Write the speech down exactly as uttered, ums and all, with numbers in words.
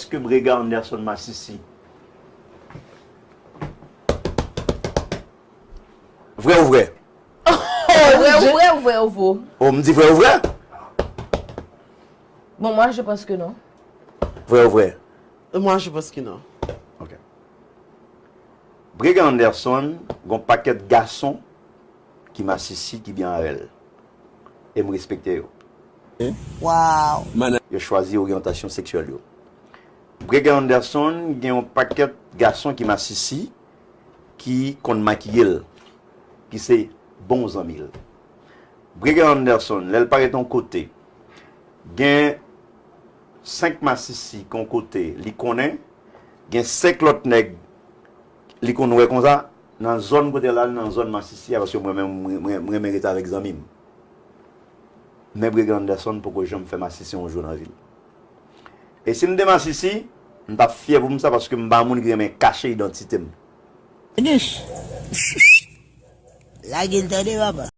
Èske Brega Anderson masisi? Vrè ou vrè? Vrè ou vrè ou vrè ou vo? Oh, m di vrè ou vrè? Bon, moi, je pense que non. Vrè ou vrè? Moi, je pense que non. Ok. Brega Anderson, gon pakèt gason ki masisi, ki byen avè l. E m respekte yo. Wow. Yo chwazi oryantasyon seksyèl yo. Brega Anderson gen yon pakèt gason ki masisi, ki konn makiye l, ki se bon zanmi l. Brega Anderson, lè l parèt yon kote, gen senk masisi ki yon kote li konnen, gen senk lòt nèg li konn wè konsa, nan zòn kote l al, nan zòn masisi a, paske mwen menm, mwen, mwen, mwen renmen rete avèk zanmi m. Men Brega Anderson poko janm fè masisi yon jou nan vi l. E si m te masisi, m t ap fyè pou m sa, paske m pa moun ki renmen kache idantite m. Lage l tande, papa.